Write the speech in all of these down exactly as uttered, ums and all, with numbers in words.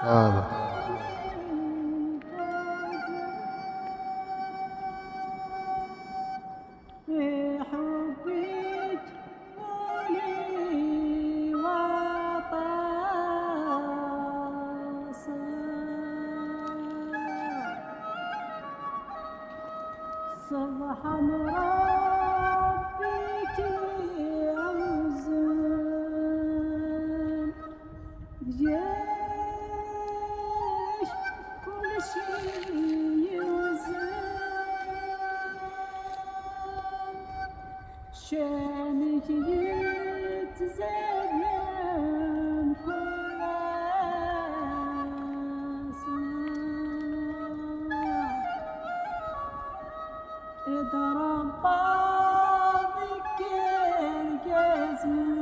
Bravo. سبحان ربك يعزم. جيش كل شي يوزن. شانك يتزين كل إذا ربى ذكر جزم.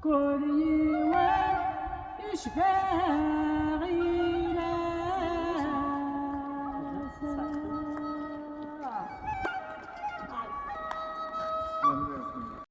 كل يوم يشبع